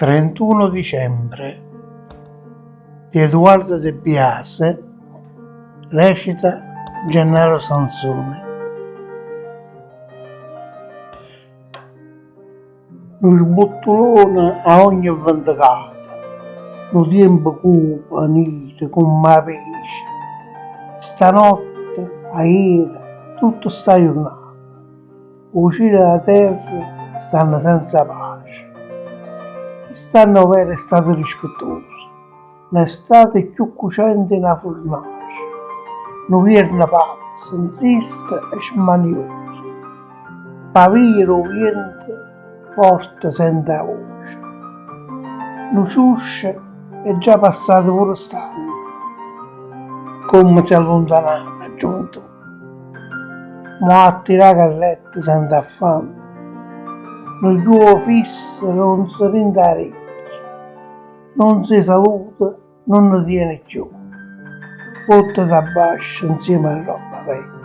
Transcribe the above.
31 dicembre di Eduardo De Biase, recita Gennaro Sansone. Nu sbuttulone a ogne ventecata, nu tiempo cupo, niro comm' 'a pece, stanotte, ajere, tutta sta jurnata, 'O cielo e 'a terra stanno senza pace. Chist'anno overo è stato dispettoso, n'estate cchiù cucente 'e na furnace, nu vierno pazzo, 'nzisto e smanioso. P' 'a via d' 'o viento forte sento 'a voce. Nu ciuscio è già passato pure st'anno. Comme s'è alluntanata 'a giuventù. Mò a tirà carrette sento affanno. Nu chiuovo fisso ronza dint' 'a recchia. N'onza 'e salute nun ne tiene cchiù. Vottete abbascio 'nzieme 'a rrobba vecchia.